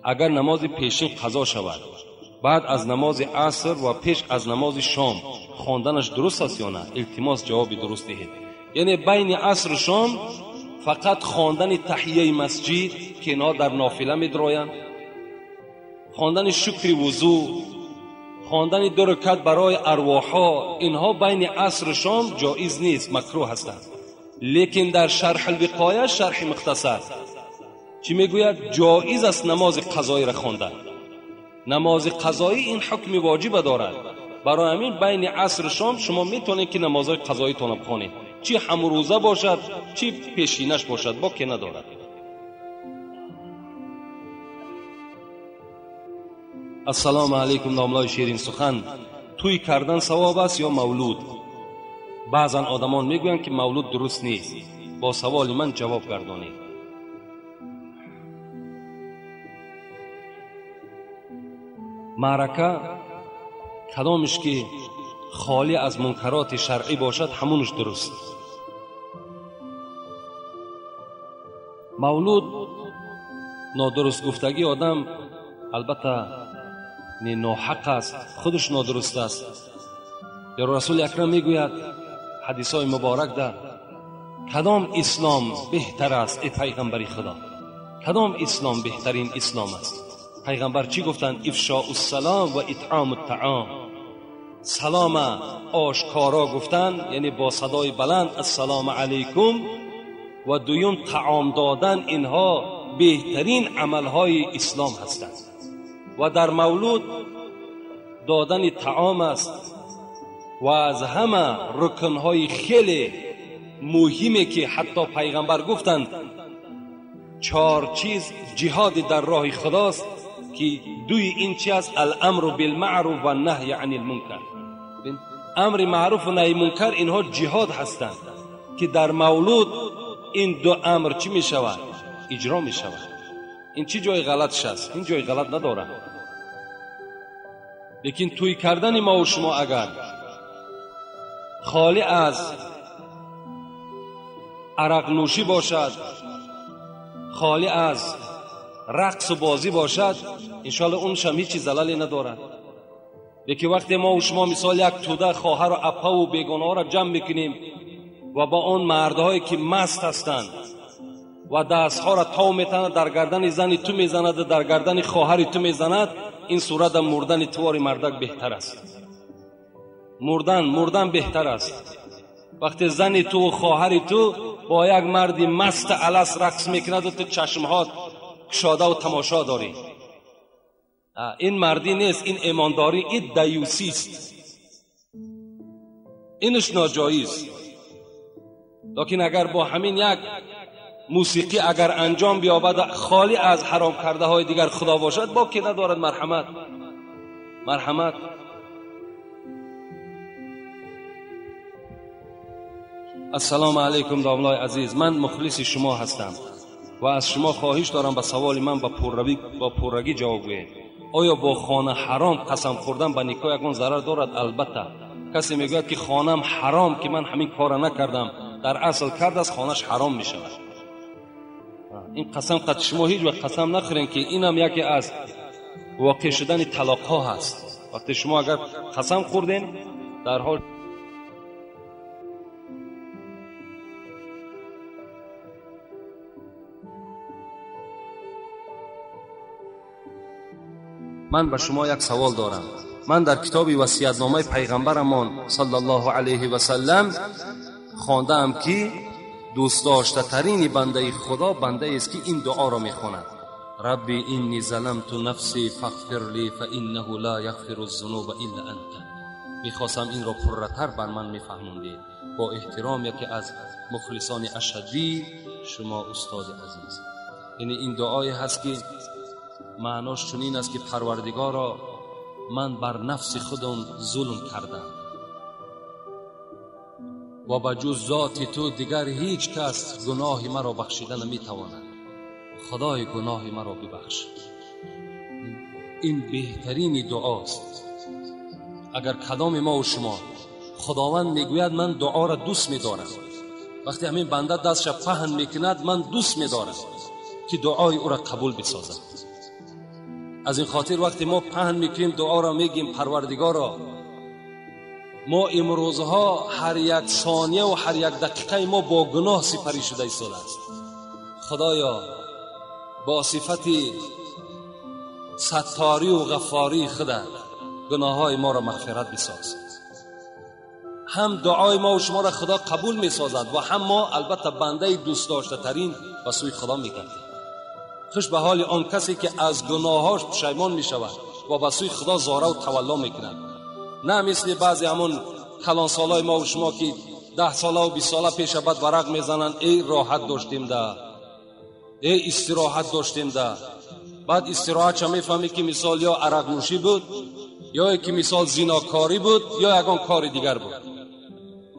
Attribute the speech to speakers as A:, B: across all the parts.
A: Агар намози пешин қазо шавад, баъд аз намози аср ва пеш аз намози шом хонданаш дуруст аст ё на? Илтимос ҷавоби дуруст диҳед. Яъне байни асру шом фақат хондани таҳияи масҷид, ки инҳо дар нофила медроянд, хондани шукри вузӯ, хондани ду ракат барои арвоҳҳо, инҳо байни асру шом ҷоиз нест, макрӯҳ ҳастанд. Лекин дар шарҳ алвиқоя, шарҳи мухтасар чӣ мегӯяд? Ҷоиз аст намози қазоиро хондан. Намози қазоӣ ин ҳукми воҷиба дорад. Барои ҳамин байни асру шом шумо метавонед ки намозҳои қазоитонро бихонед, чӣ ҳамрӯза бошад, чӣ пешинаш бошад, боке надорад. Ассалому алайкум, домлои ширин сухан. Тӯй кардан савоб аст ё мавлуд? Баъзан одамон мегӯянд ки мавлуд дуруст нест. Бо саволи ман ҷавоб гардонед. Маърака кадомеш ки холӣ аз мункароти шаръӣ бошад, ҳамонаш дуруст. Мавлуд нодуруст гуфтагӣ одам албатта не ноҳақ аст, худаш нодуруст аст. Ё Расули Акрам мегӯяд ҳадисҳои муборак да, кадом ислом беҳтар аст эй пайғамбари Худо? Кадом ислом беҳтарин ислом аст? Пайғамбар чӣ гуфтанд? Ифшоу ссалом ва итъому ттаом. Салома ошкоро гуфтан, яъне бо садои баланд ассалому алайкум, ва дуюм таом додан, инҳо беҳтарин амалҳои ислом ҳастанд. Ва дар мавлуд додани таом аст ва аз ҳама рукнҳои хеле муҳиме ки ҳатто пайғамбар гуфтанд чор чиз ҷиҳоди дар роҳи худост, ки дуи ин чи аст? Аламру билмаъруф ва наҳй ани лмункар. Амри маъруф ва наҳи мункар инҳо ҷиҳод ҳастанд, ки дар мавлуд ин ду амр чӣ мешавад? Иҷро мешавад. Ин чӣ ҷои ғалатш аст? Ин ҷои ғалат надорад. Лекин тӯй кардани мо шумо агар холӣ аз арақнӯшӣ бошад, холӣ аз рақсу бозӣ бошад, иншоалло уншам ҳеҷ чиз залале надорад. Лекин вақте мо шумо мисол як тӯда хоҳару апаву бегонаҳоро ҷамъ мекунем ва ба он мардҳое ки маст ҳастанд ва дастҳоро тов метанад, дар гардани зани ту мезанад, дар гардани хоҳари ту мезанад, ин сурата мурдани тувори мардак беҳтар аст. Мурдан беҳтар аст. Вақте зани ту ва хоҳари ту бо як марди маст алас рақс мекунад ва ту чашмҳоят кушода ва тамошо дорӣ, ин мардӣ нест, ин имондорӣ, ин даюсист, инаш ноҷоиз. Лекин агар бо ҳамин як мусиқӣ агар анҷом биёбад, холӣ аз ҳаром кардаҳои дигар худо бошад, боке надорад. Марҳамат, марҳамат. Ассалому алайкум домлои азиз, ман мухлиси шумо ҳастам ва аз шумо хоҳиш дорам ба саволи ман бо пуррагӣ ҷавоб гӯед. Оё бо хона ҳаром қасам хӯрдан ба никоҳ ягон зарар дорад? Албатта. Касе мегӯяд ки хонам ҳаром, ки ман ҳамин корро накардам, дар асл кардааст, хонаш ҳаром мешавад. Ин қасам қад шумо ҳеҷ вақт қасам нахӯред, ки инам яке аз воқеъ шудани талоқҳо ҳаст. Вақте шумо агар қасам хӯрден, дар ҳол ман ба шумо як савол дорам. Ман дар китоби васиятномаи пайғамбарамон саллаллоҳу алайҳи васаллам хондаам, ки дӯстдоштатарини бандаи худо бандаест ки ин дуоро мехонад: рабби инни заламту нафси фағфир ли фаиннаҳу ла яғфиру зунуба илла анта. Мехостам инро пурратар бар ман мефаҳмондед. Бо эҳтиром яке аз мухлисони ашаддии шумо, устоди азиз. Яъне ин дуое ҳаст ки маънош чунин аст ки парвардигоро, ман бар нафси худам зулм кардам ва ба ҷуз зоти ту дигар ҳеҷ кас гуноҳи маро бахшида наметавонад. Худои гуноҳи маро бибахш. Ин беҳтарини дуост. Агар кадоми мо ва шумо, Худованд мегӯяд ман дуоро дӯст медорам, وقتی همین بنده دستش پهن میکند من دوست میدارم که دعای او را قبول بسازم. از این خاطر وقتی ما پهن میکنیم دعا را میگیم پروردگارا، ما امروزها هر یک ثانیه و هر یک دقیقه ما با گناه سپری شده ایستاده است. خدایا با صفت ستاری و غفاری خدا گناه های ما را مغفرت بساز. هم دعای ما و شما را خدا قبول می سازد و هم ما البته بنده دوست داشته ترین به سوی خدا می گردیم. خوش به حال آن کسی که از گناهاش پشیمان می شود و به سوی خدا زاره و تولا می کند، نه مثل بعضی همون کلان سالای ما و شما که 10 ساله و 20 ساله پیش بعد ورق میزنن، ای راحت داشتیم ده، ای استراحت داشتیم ده. بعد استراحت چه میفهمی که مثال یا عرق نوشی بود، یا که مثال زیناکاری بود، یا یگان کار دیگر بود.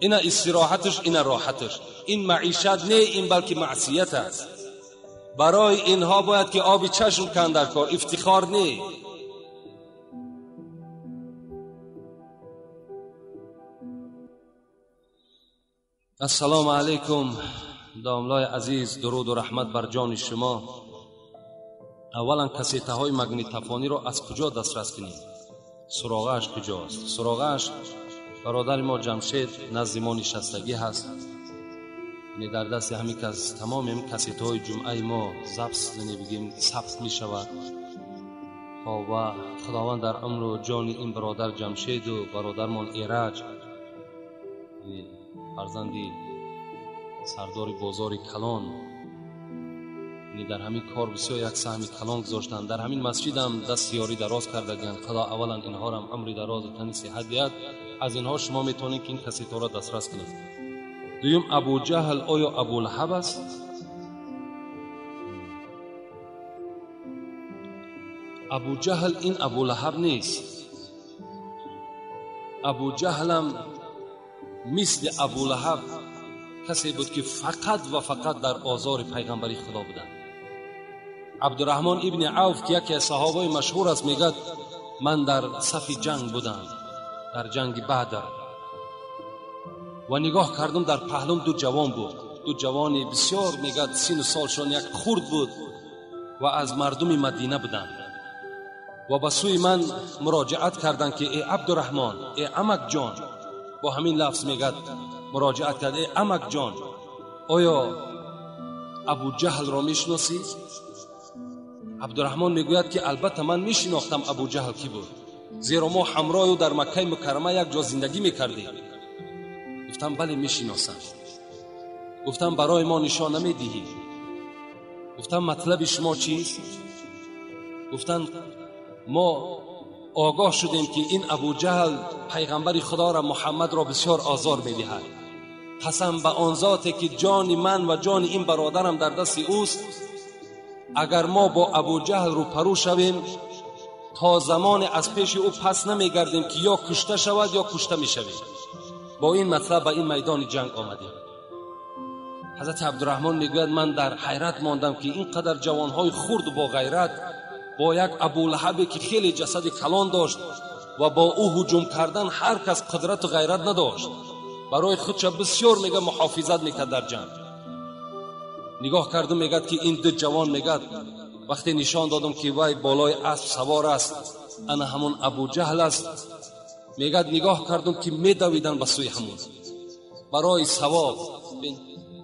A: اینا استراحتش، اینا راحتش، این معیشت نه، این بلکه معصیت است. برای اینها باید که آب چشم کن در کار، افتخار نه. السلام علیکم داملای عزیز، درود و رحمت بر جان شما. اولا کسیته های مگنیتوفونی را از کجا دسترس کنیم؟ سراغش کجاست؟ سراغش برادر ما جمشید نزد ما نشستگی هست، یعنی در دست همین کس تمام این کسیته های جمعه ما ضبط، یعنی بگیم ثبت می شود. و خداوند در عمر و جان این برادر جمشید و برادرمان ایرج، یعنی فرزندی سردار بازار کلان، یعنی در همین کار بسیار یک سهم کلان گذاشتند. در همین مسجد هم دست یاری دراز کردند. خدا اولا اینها را هم عمری دراز و تنی صحت دهد. از اینها شما میتونید که این کسی را دسترس کنید. دویم، ابو جهل آیا ابو لهب است؟ ابو جهل این ابو لهب نیست. ابو جهل هم مثل ابو لهب کسی بود که فقط و فقط در آزار پیغمبری خدا بودند. عبدالرحمن ابن عوف که یکی از صحابه مشهور است میگد من در صف جنگ بودم، در جنگ بدر، و نگاه کردم در پهلوم دو جوان بود، دو جوان بسیار میگد سن و سالشان یک خرد بود و از مردم مدینه بودند و به سوی من مراجعت کردند که ای عبدالرحمن، ای عمک جان، با همین لفظ میگد مراجعت کرد، ای عمک جان، آیا ابو جهل را میشناسی؟ عبدالرحمن میگوید که البته من میشناختم ابو جهل کی بود، زیرا ما همراه او در مکه مکرمه یک جا زندگی میکردیم. گفتم بله میشناسم. گفتم برای ما نشان نمیدهی؟ گفتم مطلب شما چیست؟ گفتن ما آگاه شدیم که این ابو جهل پیغمبر خدا را محمد را بسیار آزار میدهد. قسم به آن ذاتی که جان من و جان این برادرم در دست اوست، اگر ما با ابو جهل روپرو شویم تا زمان از پیش او پس نمیگردیم که یا کشته شود یا کشته میشویم. با این مطلب به این میدان جنگ آمدیم. حضرت عبدالرحمن میگوید من در حیرت ماندم که اینقدر جوانهای خرد و با غیرت با یک ابو لهب که خیلی جسد کلان داشت و با او هجوم کردن هر کس قدرت و غیرت نداشت، برای خودش بسیار میگه محافظت میکرد در جنگ. نگاه کردم میگد که این دو جوان، میگد وقتی نشان دادم که وای بالای اسب سوار است، انا همون ابو جهل است، میگد نگاه کردم که میدویدن به سوی همون برای ثواب.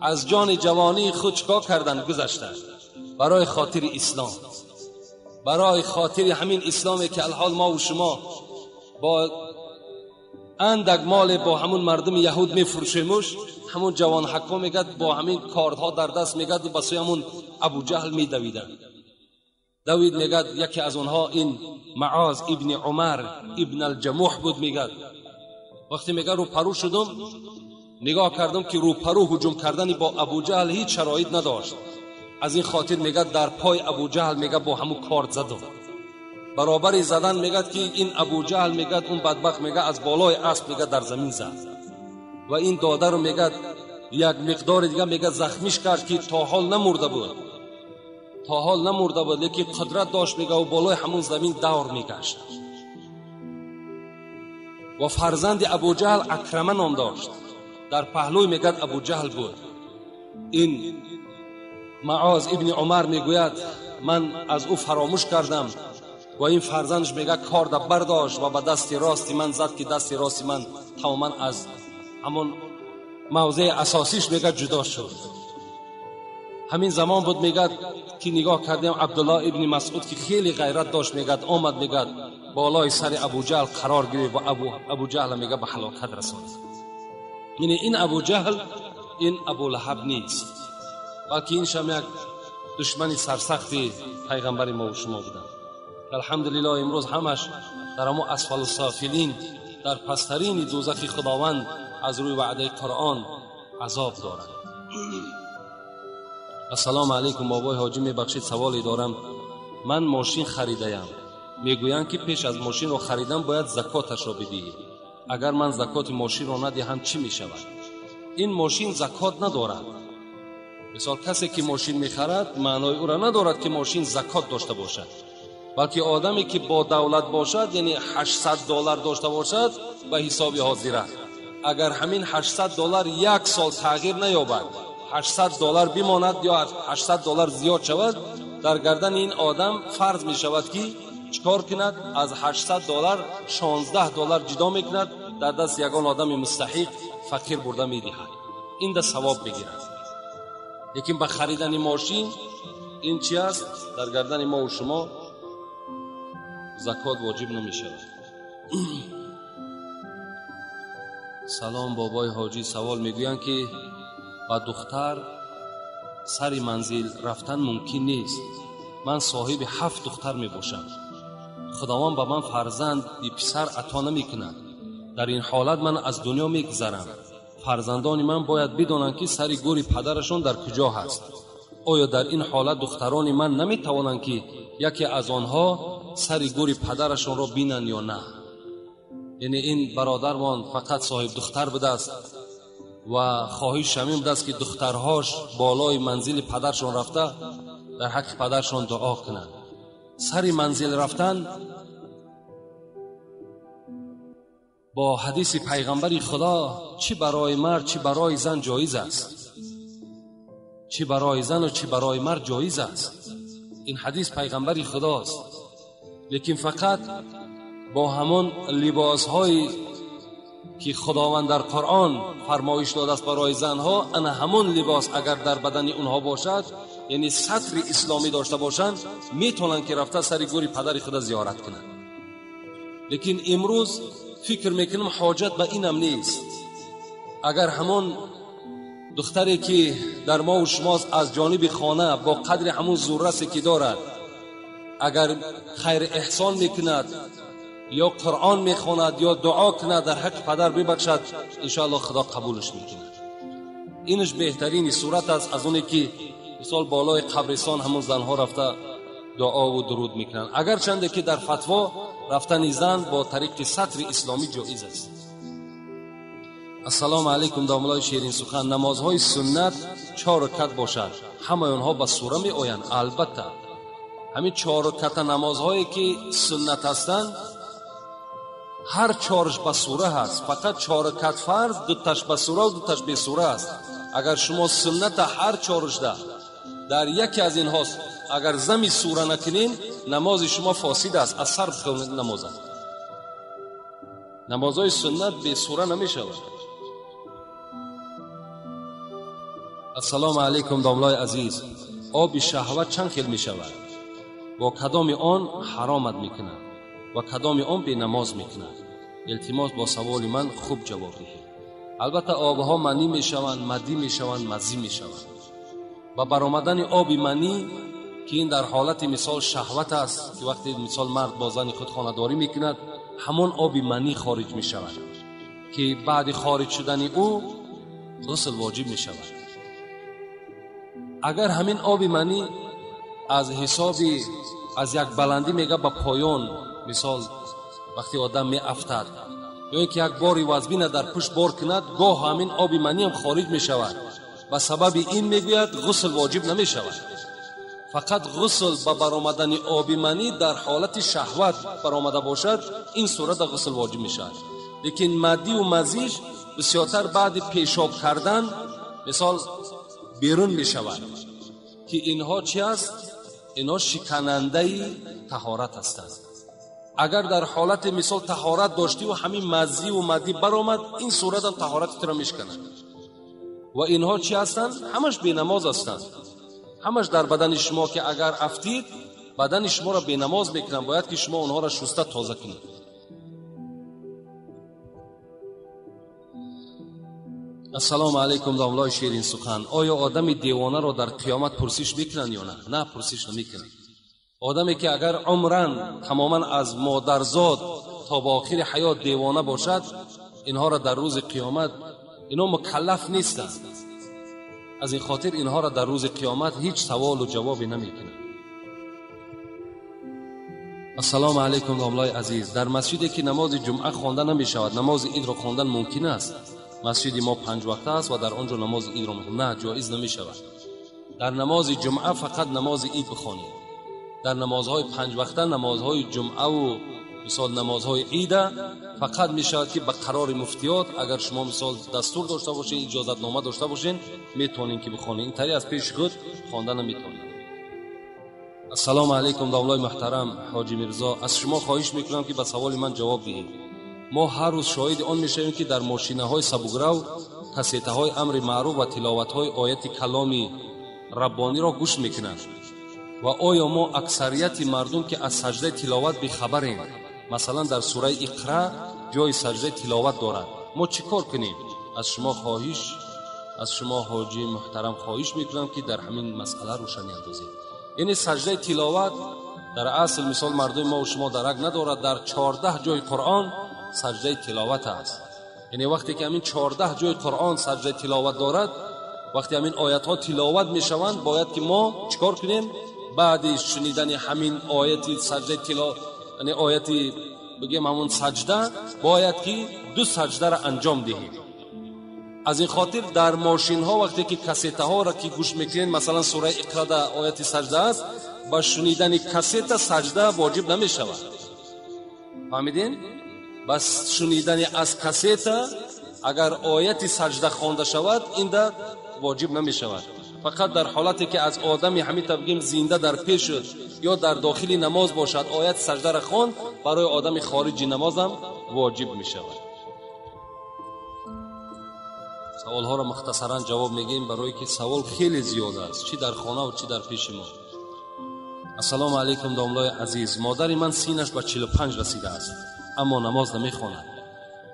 A: از جان جوانی خود چکا کردن گذشتن برای خاطر اسلام، برای خاطر همین اسلامی که الحال ما و شما با اندک مال با همون مردم یهود میفروشیمش، همون جوان حکا میگد با همین کاردها در دست میگد به سوی همون ابو جهل میدویدن. دوید میگد یکی از اونها این معاذ ابن عمر ابن الجموح بود. میگد وقتی میگد رو پرو شدم نگاه کردم که رو پرو هجوم کردن با ابو جهل هیچ شرایط نداشت. از این خاطر میگه در پای ابو جهل میگه با همون کارد زدم. برابر زدن میگه که این ابو جهل میگه اون بدبخت میگه از بالای اسب میگه در زمین زد و این داده رو میگه یک مقدار دیگه میگه زخمیش کرد که تا حال نمرده بود، تا حال نمرده بود، لیکن قدرت داشت میگه و بالای همون زمین دور میگشت. و فرزند ابو جهل اکرمه نام داشت، در پهلوی میگه ابو جهل بود. Ин Муоз ибни Умар мегӯяд ман аз ӯ фаромӯш кардам ва ин фарзандаш мегӯяд корда бардошт ва ба дасти рости ман зад ки дасти рости ман тамоман аз ҳамон мавзеи асосиш мегӯяд ҷудо шуд. Ҳамин замон буд мегӯяд ки нигоҳ кардем Абдуллоҳ ибни Масъуд ки хеле ғайрат дошт, мегӯяд омад, мегӯяд болои сари Абуҷаҳл қарор гирифт ва Абуҷаҳл мегӯяд ба ҳалокат расонид. Яъне ин Абуҷаҳл ин Абулаҳаб нест, балки ин шам як душмани сарсахти пайғамбари мо ва шумо буданд. Алҳамдулиллоҳ имрӯз ҳамаш дар ҳамон асфалу софилин, дар пасттарини дӯзахи Худованд аз рӯи ваъдаи Қуръон азоб доранд. Ассалому алайкум бобои ҳоҷӣ, мебахшед саволе дорам. Ман мошин харидаям. Мегӯянд ки пеш аз мошинро харидан бояд закоташро бидиҳӣ. Агар ман закоти мошинро надиҳам чӣ мешавад? Ин мошин закот надорад. Мисол касе ки мошин мехарад маънои ӯро надорад ки мошин закот дошта бошад, балки одаме ки бо давлат бошад, яъне $800 дошта бошад ба ҳисоби ҳозира, агар ҳамин $800 як сол тағйир наёбад, $800 бимонад ё $800 зиёд шавад, дар гардани ин одам фарз мешавад ки чикор кунад? Аз $800 $16 ҷудо мекунад, дар даст ягон одами мустаҳиқ фақир бурда медиҳад, ин да савоб мегирад. Лекин ба харидани мошин ин чи аст? Дар гардани мо ва шумо закот воҷиб намешавад. Салом бобои ҳоҷӣ, савол мегӯянд ки ба духтар сари манзил рафтан мумкин нест. Ман соҳиби 7 духтар мебошам. Худованд ба ман фарзанди писар ато намекунад. Дар ин ҳолат ман аз дунё мегузарам. Фарзандони ман бояд бидонанд ки сари гӯри падарашон дар куҷо ҳаст. Оё дар ин ҳолат духтарони ман наметавонанд ки яке аз онҳо сари гӯри падарашонро бинанд ё на? Яъне ин бародармон фақат соҳиб духтар будааст ва хоҳиш ҳамин будааст ки духтарҳош болои манзили падаршон рафта дар ҳаққи падаршон дуо кунанд. Сари манзил рафтан бо ҳадиси пайғамбари Худо чӣ барои мард чӣ барои зан ҷоиз аст, чӣ барои зану чӣ барои мард ҷоиз аст. Ин ҳадис пайғамбари Худост. Лекин фақат бо ҳамон либосҳое ки Худованд дар Қуръон фармоиш додааст барои занҳо, ана ҳамон либос агар дар бадани онҳо бошад, яъне сатри исломӣ дошта бошанд, метавонанд ки рафта сари гӯри падари худа зиёрат кунанд. Лекин имрӯз фикр мекунам ҳоҷат ба инам нест. Агар ҳамон духтаре ки дар мо ва шумост аз ҷониби хона бо қадри ҳамон зуррасе ки дорад, агар хайр эҳсон мекунад ё Қуръон мехонад ё дуо кунад дар ҳаққи падар бибахшад, иншоаллоҳ Худо қабулш мекунад. Инаш беҳтарини сурат аст аз оне ки мисол болои қабристон ҳамон занҳо рафта дуову дуруд мекунанд. Агарчанде ки дар фатво рафтани зан бо тариқи сатри исломӣ ҷоиз аст. Ассалому алайкум домлаи ширин сухан. Намозҳои суннат 4 ракат бошад, ҳамаи онҳо ба сура меоянд? Албатта ҳамин 4 раката намозҳое ки суннат ҳастанд, ҳар 4ш ба сура ҳаст. Фақат 4 ракат фарз, 2таш ба сура ва 2таш бесура аст. Агар шумо сунната ҳар 4шда дар яке аз инҳост агар зами сура накунед, намози шумо фосид аст, аз сар бихонед намоза. Намозҳои суннат бесура намешавад. Ассалому алайкум домлаи азиз. Оби шаҳват чанд хел мешавад? Бо кадоми он ҳаромат мекунад ва кадоми он бенамоз мекунад? Илтимос бо саволи ман хуб ҷавоб диҳед. Албатта обҳо манӣ мешаванд, мадӣ мешаванд, мазӣ мешаванд. Ба баромадани оби манӣ ки ин дар ҳолати мисол шаҳват аст, ки вақте мисол мард бо зани худ хонадорӣ мекунад, ҳамон оби манӣ хориҷ мешавад ки баъди хориҷ шудани ӯ ғусл воҷиб мешавад. Агар ҳамин оби манӣ аз ҳисоби аз як баландӣ мега ба поён, мисол вақте одам меафтад ё ин ки як бори вазбина дар пушт бор кунад, гоҳ ҳамин оби манӣ ҳам хориҷ мешавад. Ба сабаби ин мегӯяд ғусл воҷиб намешавад. Фақат ғусл ба баромадани оби манӣ дар ҳолати шаҳват баромада бошад, ин сурата ғусл воҷиб мешавад. Лекин маддиву мазиш бисёртар баъди пешоб кардан, мисол берун мешавад ки инҳо чӣ аст? Инҳо шиканандаи таҳорат ҳастанд. Агар дар ҳолати мисол таҳорат доштӣ ва ҳамин маззӣ ва мадӣ баромад, ин сурат ҳам таҳорати туро мешиканад. Ва инҳо чӣ ҳастанд? Ҳамаш бенамоз ҳастанд. Ҳамаш дар бадани шумо ки агар афтид, бадани шуморо бенамоз мекунанд. Бояд ки шумо онҳоро шуста тоза кунед. Ассалому алайкум, домлаи ширин сухан. Оё одами девонаро дар қиёмат пурсиш мекунанд ё на? На, пурсиш намекунанд. Одаме ки агар умран тамоман аз модарзод то ба охири ҳаёт девона бошад, инҳоро дар рӯзи қиёмат, инҳо мукаллаф нестанд. Аз ин хотир инҳоро дар рӯзи қиёмат ҳеҷ саволу ҷавобе намекунанд. Ассалому алайкум, домлаи азиз. Дар масҷиде ки намози ҷумъа хонда намешавад, намози идро хондан мумкин аст? Масҷиди мо 5 вақта аст ва дар он ҷо намози идро мехонем. На, ҷоиз намешавад. Дар намози ҷумъа фақат намози ид бихонед. Дар намозҳои 5 вақта, намозҳои ҷумъаву мисол намозҳои ида фақат мешавад ки ба қарори муфтиёт, агар шумо мисол дастур дошта бошед, иҷозатнома дошта бошед, метавонед ки бихонед. Ин тари аз пеши худ хонда наметавонед. Ассалому алайкум, домлаи муҳтарам ҳоҷи Мирзо. Аз шумо хоҳиш мекунам ки ба саволи ман ҷавоб диҳед. Мо ҳар рӯз шоҳиди он мешавем ки дар мошинаҳои сабукрав кассетаҳои амри маъруф ва тиловатҳои ояти каломи раббониро гӯш мекунанд. Ва оё мо аксарияти мардум ки аз саҷдаи тиловат бехабарем, масалан дар сураи Иқра ҷои саҷдаи тиловат дорад, мо чӣ кор кунем? Аз шумо ҳоҷи муҳтарам хоҳиш мекунам ки дар ҳамин масъала рӯшанӣ андозед. Яъне саҷдаи тиловат дар асл мисол мардуми мо ва шумо дарак надорад, дар 14 ҷои Қуръон саҷдаи тиловат аст. Яъне вақте ки ҳамин 14 ҷои Қуръон саҷдаи тиловат дорад, вақте ҳамин оятҳо тиловат мешаванд, бояд ки мо чӣ кор кунем? Баъди шунидани ҳамин ояти саҷдаи тиловат, яъне ояти бигем ҳамон саҷда, бояд ки 2 саҷдаро анҷом диҳем. Аз ин хотир дар мошинҳо вақте ки кассетаҳоро ки гӯш мекунед, масалан сураи Иқрада ояти саҷда аст, ба шунидани кассета саҷда воҷиб намешавад. Фаҳмидин? Ба шунидани аз кассета агар ояти саҷда хонда шавад, ин да воҷиб намешавад. Фақат дар ҳолате ки аз одами ҳамин бигем зинда дар пеш ё дар дохили намоз бошад, ояти саҷдаро хонд, барои одами хориҷи намозам воҷиб мешавад. Саволҳоро мухтасаран ҷавоб мегӯем, барое ки савол хеле зиёд аст, чӣ дар хона ва чӣ дар пеши мо. Ассалому алайкум, домлаи азиз. Модари ман синаш ба 45 расидааст, аммо намоз намехонад.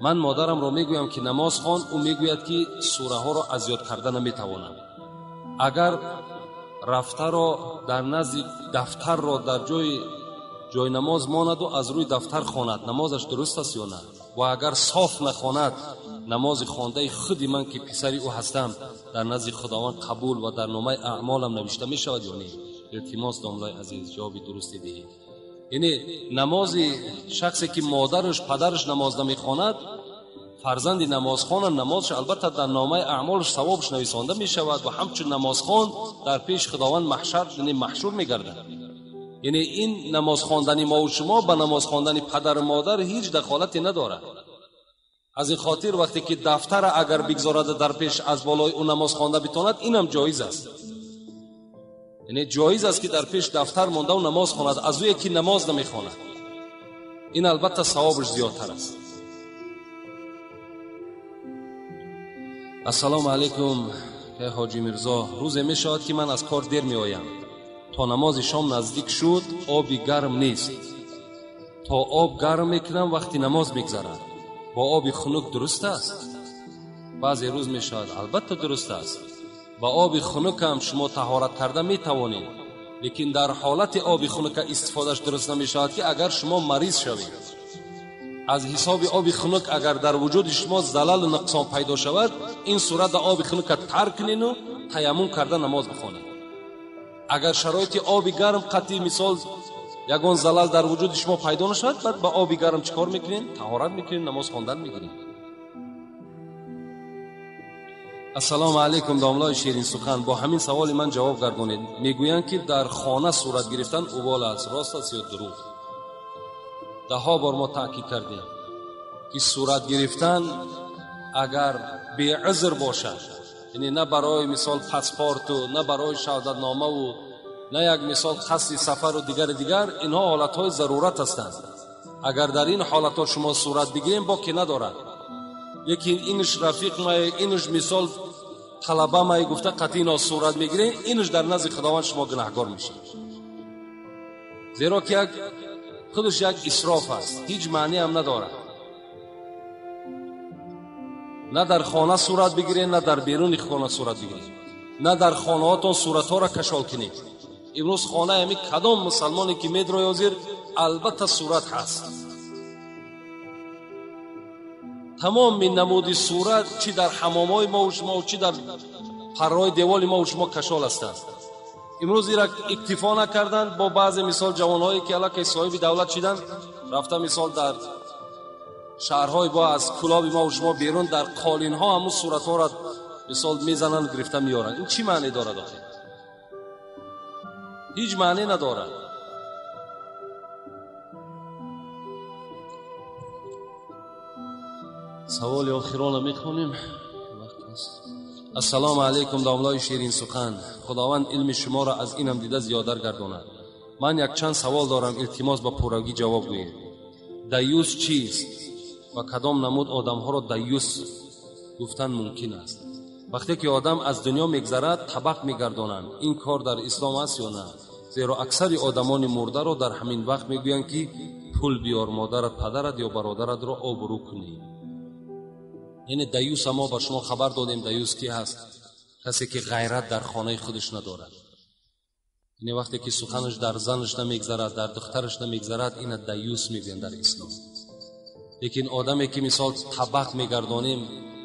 A: Ман модарамро мегӯям ки намоз хон, ӯ мегӯяд ки сураҳоро аз ёд карда наметавонам. Агар рафтаро дар назди дафтарро дар ҷои намоз монаду аз рӯи дафтар хонад, намозаш дуруст аст ё на? Ва агар соф нахонад, намози хондаи худи ман ки писари ӯ ҳастам дар назди Худованд қабул ва дар номаи аъмолам навишта мешавад ё не? Илтимос, домлаи азиз, ҷавоби дурусте диҳед. Яъне намози шахсе ки модараш падараш намоз намехонад, фарзанди намозхона намозш албатта дар номаи аъмолаш савобш нависонда мешавад ва ҳамчун намозхон дар пеши Худованд маҳшар, яъне маҳшур мегардад. Яъне ин намоз хондани мо ва шумо ба намоз хондани падару модар ҳеҷ дахолате надорад. Аз ин хотир вақте ки дафтара агар бигзорад дар пеш аз болои ӯ намоз хонда битонад, инам ҷоиз аст. Яъне ҷоиз аст ки дар пеш дафтар монда ӯ намоз хонад, аз ӯе ки намоз намехонад. Ин албатта савобаш зиёдтар аст. Ассалому алайкум, ҳоҷи Мирзо. Рӯзе мешавад ки ман аз кор дер меоям. То намози шом наздик шуд, оби гарм нест. То об гарм мекунам, вақти намоз мегзарад. Бо оби хунук дуруст аст? Баъзе рӯз мешавад, албатта дуруст аст. Ба оби хунук ҳам шумо таҳорат карда метавонед, лекин дар ҳолати оби хунука истифодаш дуруст намешавад ки агар шумо мариз шавед. Аз ҳисоби оби хунук агар дар вуҷуди шумо залалу нуқсон пайдо шавад, ин сурат оби хунука тарк кунену таяммум карда намоз бихонед. Агар шароити оби гарм қатъи мисол ягон залал дар вуҷуди шумо пайдо нашавад, баъд ба оби гарм чӣ кор мекунед? Таҳорат мекунед, намоз хондан мегиред. Ассалому алайкум, домлаи ширинсухан. Бо ҳамин саволи ман ҷавоб гардонед. Мегӯянд ки дар хона сурат гирифтан убол аст, рост аст ё дурӯғ? Даҳҳо бор мо таъкид кардем ки сурат гирифтан агар беузр бошад, Яъне на барои мисол паспорту, на барои шаҳодатномаву, на як мисол қасди сафару дигари дигар, инҳо ҳолатҳои зарурат ҳастанд. Агар дар ин ҳолатҳо шумо сурат бигирем, боке надорад. Лекин инш рафиқ май, инш мисол талаба май гуфта қатъи ино сурат мегирем, инш дар назди Худованд шумо гунаҳгор мешавед. Зеро ки як худаш як исроф аст, ҳеҷ маъне ҳам надорад. На дар хона сурат бигиред, на дар беруни хона сурат бигиред, на дар хонаҳотон суратҳоро кашол кунед. Имрӯз хонаи ҳамин кадом мусалмоне ки медрои ҳозир, албатта сурат ҳаст. Тамоми намуди сурат чӣ дар ҳамомҳои мову шумо, чӣ дар парраҳои деволи мову шумо кашол ҳастанд. Имрӯз ира иктифо накарданд бо баъзе мисол ҷавонҳое ки аллакай соҳиби давлат шиданд, рафта мисол дар шаҳрҳои бо аз кулоби мову шумо берун дар қолинҳо ҳамун суратҳоро мисол мезананд, гирифта меоранд. Ин чӣ маъне дорад охир? Ҳеҷ маъне надорад. Саволи охиронро мехонем. Ассалому алайкум, домлои ширин сухан. Худованд илми шуморо аз инам дида зиёдар гардонад. Ман якчанд савол дорам, илтимос ба пуррагӣ ҷавоб гӯед. Даюс чист ва кадом намуд одамҳоро даюс гуфтан мумкин аст? Вақте ки одам аз дунё мегзарад, табақ мегардонанд. Ин кор дар ислом аст ё на? Зеро аксари одамони мурдаро дар ҳамин вақт мегӯянд ки пул биёр, модарат, падарат ё бародаратро обрӯ кунӣ. Яъне даюса мо ба шумо хабар додем. Даюс ки ҳаст? Касе ки ғайрат дар хонаи худаш надорад. Яъне вақте ки суханаш дар занаш намегзарад, дар духтараш намегзарад, ина даюс мегӯянд дар ислом. Лекин одаме ки мисол табақ мегардонем,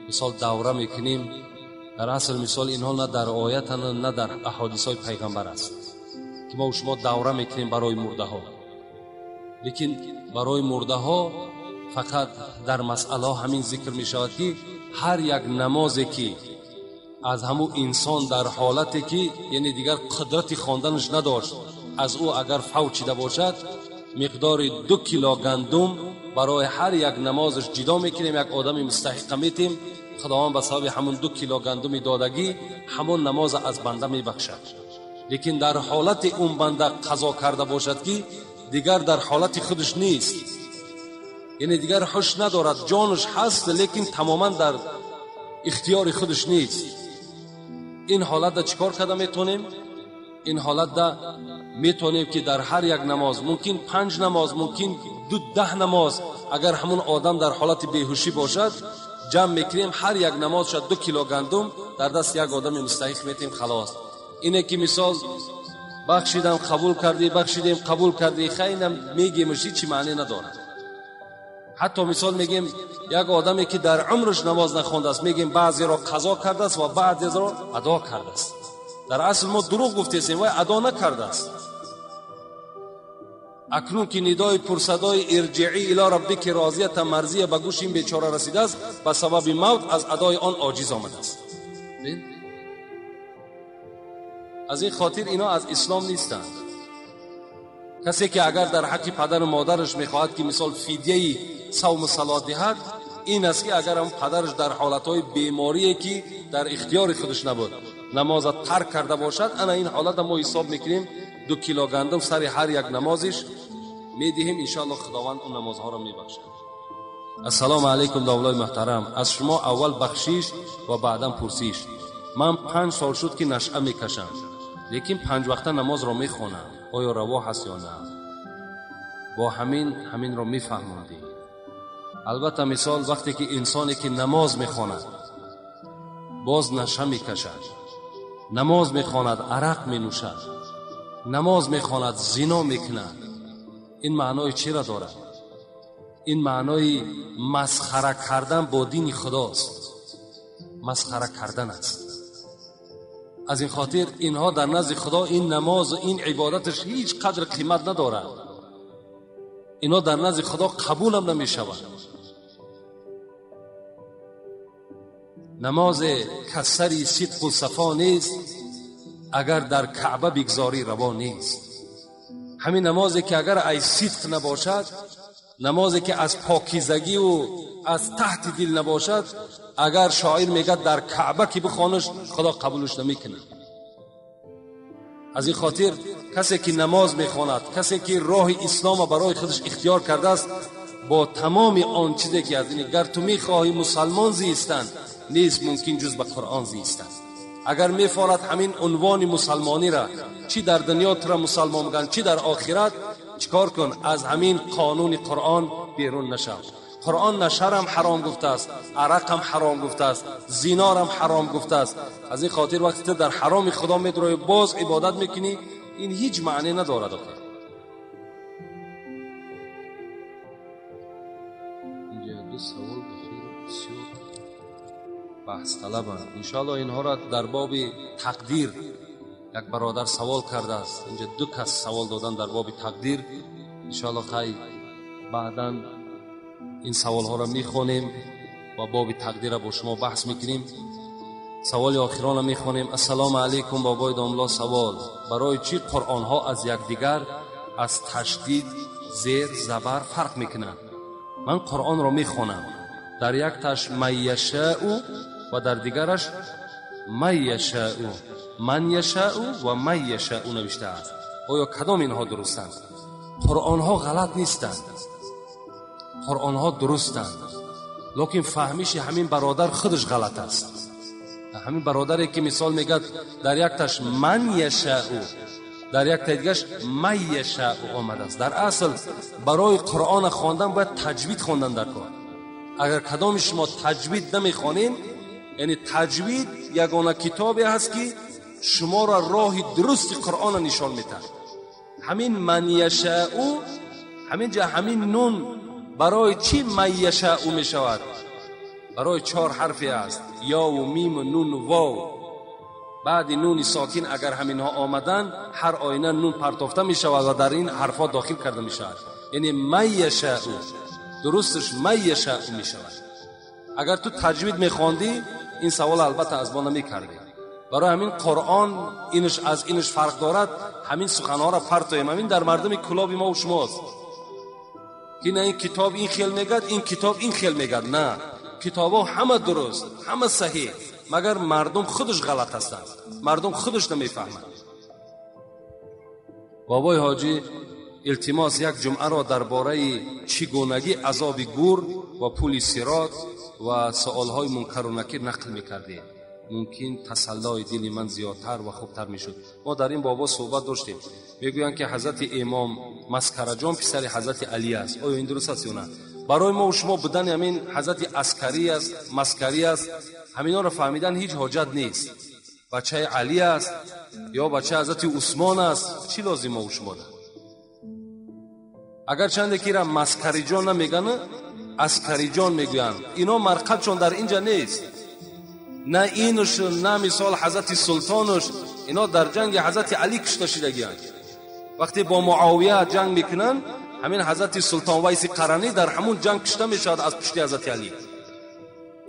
A: мисол давра мекунем, дар асл мисол инҳо на дар оятанд, на дар аҳодисҳои пайғамбар аст ки мо шумо давра мекунем барои мурдаҳо. Лекин барои мурдаҳо фақат дар масъалаҳо ҳамин зикр мешавад ки ҳар як намозе ки аз ҳамун инсон дар ҳолате ки яъне дигар қудрати хонданаш надошт, аз ӯ агар фавт шида бошад, миқдори 2 кило гандум барои ҳар як намозаш ҷидо мекунем, як одами мустаҳиқа метем. Худованд ба сабаби ҳамун 2 кило гандуми додагӣ ҳамон намоза аз банда мебахшад. Лекин дар ҳолати он банда қазо карда бошад ки дигар дар ҳолати худаш нест, яъне дигар ҳуш надорад, ҷонаш ҳаст, лекин тамоман дар ихтиёри худаш нест. Ин ҳолатда чӣ кор карда метавонем? Ин ҳолатда метавонем ки дар ҳар як намоз, мумкин 5 намоз, мумкин 10 намоз, агар ҳамун одам дар ҳолати беҳушӣ бошад, ҷамъ мекунем, ҳар як намоз шад 2 кило гандум дар даст як одами мустаҳиқ метем, халос. Ине ки мисол бахшидам қабул кардӣ, бахшидем қабул кардӣ, хайнам мегемш, ҳеҷ маъне надорад. Ҳатто мисол мегем як одаме ки дар умраш намоз нахондааст, мегем баъзеро қазо кардааст ва баъзеро адо кардааст. Дар асл мо дурӯғ гуфтесем, вай адо накардааст. Акнун ки нидои пурсадои ирҷиӣ ило раббики розията марзия ба гӯши ин бечора расидааст, ба сабаби мавт аз адои он оҷиз омадааст. Аз ин хотир ино аз ислом нестанд. Касе ки агар дар ҳаққи падару модараш мехоҳад ки мисол фидияи савму салот диҳад, ин аст ки агар ҳам падараш дар ҳолатҳои беморие ки дар ихтиёри худаш набуд намоза тарк карда бошад, ана ин ҳолата мо ҳисоб мекунем, 2 кило гандум сари ҳар як намозиш медиҳем, иншоаллоҳ Худованд он намозҳоро мебахшад. Ассалому алайкум, домлои муҳтарам. Аз шумо аввал бахшиш ва баъдан пурсиш. Ман 5 сол шуд ки нашъа мекашам, лекин 5 вақта намозро мехонам. Оё раво ҳаст ё на? Бо ҳаминро мефаҳмондем. Албатта мисол вақте ки инсоне ки намоз мехонад боз наша мекашад, намоз мехонад арақ менӯшад, намоз мехонад зино мекунад, ин маънои чиро дорад? Ин маънои масхара кардан бо дини Худост, масхара кардан аст. Аз ин хотир инҳо дар назди Худо ин намозу ин ибодаташ ҳеҷ қадр қимат надорад. Инҳо дар назди Худо қабулам намешавад. Намозе касари сидқу сафо нест, агар дар Каъба бигзорӣ раво нест. Ҳамин намозе ки агар аз сидқ набошад, намозе ки аз покизагиву аз таҳти дил набошад, Агар шоир мегӯяд дар Каъба ки бихонаш, Худо қабулш намекунад. Аз ин хотир касе ки намоз мехонад, касе ки роҳи исломро барои худаш ихтиёр кардааст, бо тамоми он чизе ки аз ин гар ту мехоҳӣ мусалмон зистан, нест мумкин ҷуз ба Қуръон зистан. Агар мефорад ҳамин унвони мусалмониро, чӣ дар дунё туро мусалмон мегӯянд, чӣ дар охират, чикор кун? Аз ҳамин қонуни Қуръон берун нашав. Қуръон на шарам ҳаром гуфтааст, арақам ҳаром гуфтааст, зинорам ҳаром гуфтааст. Аз ин хотир вақте ту дар ҳароми Худо медроӣ, боз ибодат мекунӣ, ин ҳеҷ маъне надорад. Инҷа ду савол бихیر бисёр баҳсталабанд. Иншоаллоҳ инҳоро дар боби тақдир як бародар савол кардааст. Инҷа ду кас савол додан дар боби тақдир. Иншоаллоҳ хай баъдан ин саволҳоро мехонем ва боби тақдирро бо шумо баҳс мекунем. Саволи охиронро мехонем. Ассалому алайкум бобои домло, савол: барои чӣ қуръонҳо аз якдигар аз ташдид, зер, забар фарқ мекунанд? Ман қуръонро мехонам, дар якташ ман яшаъу ва дар дигараш ман яшаъу, ман яшаъу ва ман яшаъу навиштааст. Оё кадом инҳо дурустанд? Қуръонҳо ғалат нестанд, қуръонҳо дурустанд, лекин фаҳмиши ҳамин бародар худаш ғалат аст. Ҳамин бародаре ки мисол мегӯяд дар якташ ман яшаъу, дар яктаи дигараш ман яшаъу омадааст. Дар асл барои қуръона хондан бояд таҷвид хондан дар кор. Агар кадоми шумо таҷвид намехонед, яъне таҷвид ягона китобе ҳаст ки шуморо роҳи дурусти қуръона нишон медиҳад. Ҳамин ман яшаъу, ҳамин ҷа ҳамин нун барои чӣ ман яшаъу мешавад? Барои чор ҳарфе аст: ёву миму нуну вов. Баъди нуни сокин агар ҳаминҳо омаданд, ҳар оина нун партофта мешавад ва дар ин ҳарфҳо дохил карда мешавад. Яъне ман яшаъу, дурусташ ман яшаъу мешавад. Агар ту таҷвид мехондӣ, ин савол албатта аз мо намекардӣ. Барои ҳамин қуръон инаш аз инаш фарқ дорад. Ҳамин суханҳоро партоем. Ҳамин дар мардуми кулоби мо шумост ки на ин китоб ин хел мегӯяд, ин китоб ин хел мегӯяд. На, китобҳо ҳама дуруст, ҳама саҳеҳ, магар мардум худаш ғалат ҳастанд, мардум худаш намефаҳманд. Бобои ҳоҷӣ, илтимос як ҷумъаро дар бораи чӣ гунагӣ азоби гур ва пули сирот ва суолҳои мункару накир нақл мекардем. Мумкин тасаллои дили ман зиёдтар ва хубтар мешуд. Мо дар ин бобо суҳбат доштем. Мегӯянд ки ҳазрати имом Маскараҷон писари ҳазрати Алӣ аст. Оё ин дуруст аст ё на? Барои мо шумо будани ҳамин ҳазрати аскарӣ аст, маскарӣ аст, ҳаминҳоро фаҳмидан ҳеҷ ҳоҷат нест. Бачаи Алӣ аст ё бачаи ҳазрати Усмон аст, чӣ лозим мо шумо да? Агарчанде ки ира маскариҷон намегӯянд, аскариҷон мегӯянд. Ино марқабчон дар инҷа нест. На инуш, на мисол ҳазрати султонуш, ино дар ҷанги ҳазрати Алӣ кушта шидагианд. Вақте бо Муовия ҷанг мекунанд, ҳамин ҳазрати султон Вайси Қаранӣ дар ҳамун ҷанг кушта мешавад аз пушти ҳазрати Алӣ.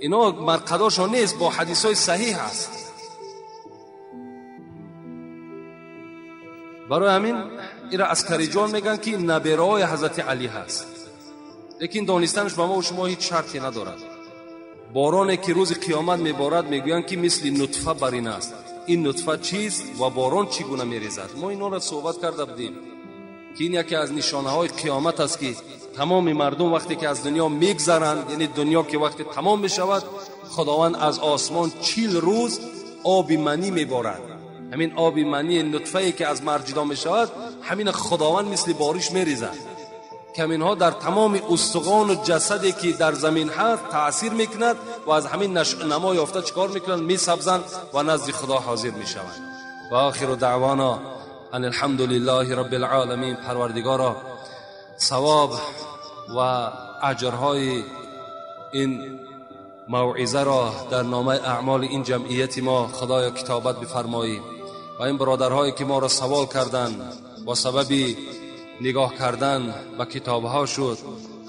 A: Ино марқадошон нест, бо ҳадисҳои саҳиҳ аст. Барои ҳамин ира аскариҷон мегӯянд ки набераҳои ҳазрати Алӣ ҳаст. Лекин донистанаш ба мо шумо ҳеҷ шарте надорад. Бороне ки рӯзи қиёмат меборад, мегӯянд ки мисли нутфа бар ин аст. Ин нутфа чист ва борон чӣ гуна мерезад? Мо инҳоро суҳбат карда будем ки ин яке аз нишонаҳои қиёмат аст ки тамоми мардум вақте ки аз дунё мегзаранд, яъне дунё ки вақте тамом мешавад, Худованд аз осмон 40 рӯз оби манӣ меборад. Ҳамин оби манӣ нутфае ки аз мард ҷудо мешавад, ҳамин Худованд мисли бориш мерезад. Каминҳо дар тамоми устухону ҷасаде ки дар замин ҳаст таъсир мекунад ва аз ҳамин намо ёфта чикор мекунанд? Месабзанд ва назди Худо ҳозир мешаванд. Ва охиру даъвона ан алҳамдулиллаҳи раббил оламин. Парвардигоро, савоб ва аҷрҳои ин мавъизаро дар номаи аъмоли ин ҷамъияти мо Худоё китобат бифармоӣ ва ин бародарҳое ки моро савол карданд бо сабаби нигоҳ кардан ба китобҳо шуд,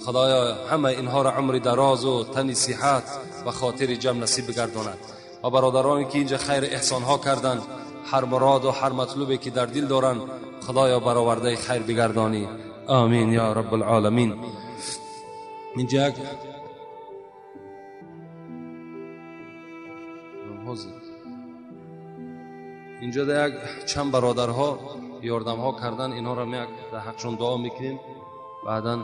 A: Худоё ҳама инҳоро умри дарозу тани сиҳат ва хотири ҷамъ насиб бигардонад ва бародароне ки инҷа хайр эҳсонҳо карданд, ҳар муроду ҳар матлубе ки дар дил доранд, Худоё баровардаи хайр бигардонӣ. Амин ё раббул оламин. Инҷа як Инҷо як чанд бародарҳо ёрдамҳо кардан, инҳоро як дар ҳақшон дуо мекунем. Баъдан